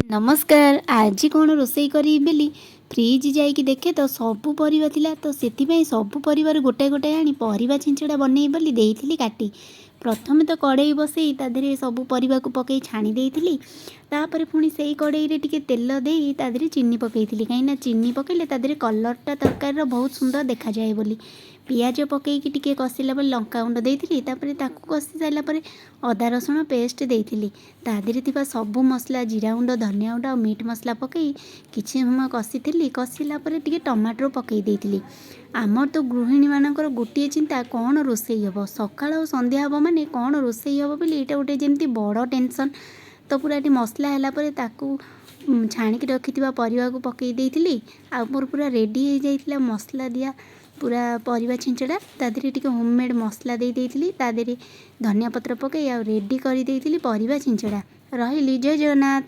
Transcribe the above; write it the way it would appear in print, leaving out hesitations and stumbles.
ନମସ୍କାର। ଆଜି କ'ଣ ରୋଷେଇ କରିବି ବୋଲି ଫ୍ରିଜ୍ ଯାଇକି ଦେଖେ ତ ସବୁ ପରିବା ଥିଲା। ତ ସେଥିପାଇଁ ସବୁ ପରିବାରୁ ଗୋଟାଏ ଗୋଟାଏ ଆଣି ପରିବା ଛିଞ୍ଚଡ଼ା ବନେଇବି ବୋଲି ଦେଇଥିଲି କାଟି। ପ୍ରଥମେ ତ କଡ଼େଇ ବସେଇ ତା ଦେହରେ ସବୁ ପରିବାକୁ ପକାଇ ଛାଣି ଦେଇଥିଲି। ତାପରେ ପୁଣି ସେଇ କଡ଼େଇରେ ଟିକେ ତେଲ ଦେଇ ତା ଦେହରେ ଚିନି ପକାଇଥିଲି, କାହିଁକିନା ଚିନି ପକାଇଲେ ତା ଦେହରେ କଲର୍ଟା ତରକାରୀର ବହୁତ ସୁନ୍ଦର ଦେଖାଯାଏ ବୋଲି। ପିଆଜ ପକାଇକି ଟିକେ କଷିଲା ପରେ ଲଙ୍କା ଗୁଣ୍ଡ ଦେଇଥିଲି। ତାପରେ ତାକୁ କଷି ସାରିଲା ପରେ ଅଦା ରସୁଣ ପେଷ୍ଟ ଦେଇଥିଲି। ତା ଦେହରେ ଥିବା ସବୁ ମସଲା, ଜିରା ଗୁଣ୍ଡ, ଧନିଆ ଗୁଣ୍ଡ ଆଉ ମିଟ୍ ମସଲା ପକାଇ କିଛି ସମୟ କଷିଥିଲି। କଷିଲା ପରେ ଟିକେ ଟମାଟୋ ପକାଇ ଦେଇଥିଲି। ଆମର ତ ଗୃହିଣୀମାନଙ୍କର ଗୋଟିଏ ଚିନ୍ତା, କ'ଣ ରୋଷେଇ ହେବ? ସକାଳ ଆଉ ସନ୍ଧ୍ୟା ହେବ ମାନେ କ'ଣ ରୋଷେଇ ହେବ ବୋଲି ଏଇଟା ଗୋଟେ ଯେମିତି ବଡ଼ ଟେନସନ୍। ତ ପୁରା ଏଠି ମସଲା ହେଲା ପରେ ତାକୁ ଛାଣିକି ରଖିଥିବା ପରିବାକୁ ପକାଇ ଦେଇଥିଲି ଆଉ ମୋର ପୁରା ରେଡ଼ି ହେଇଯାଇଥିଲା ମସଲା ଦିଆ ପୁରା ପରିବା ଛିଞ୍ଚଡ଼ା। ତା ଦେହରେ ଟିକେ ହୋମମେଡ଼୍ ମସଲା ଦେଇ ଦେଇଥିଲି, ତା ଦେହରେ ଧନିଆ ପତ୍ର ପକାଇ ଆଉ ରେଡ଼ି କରିଦେଇଥିଲି ପରିବା ଛିଞ୍ଚଡ଼ା। ରହିଲି, ଜୟ ଜଗନ୍ନାଥ।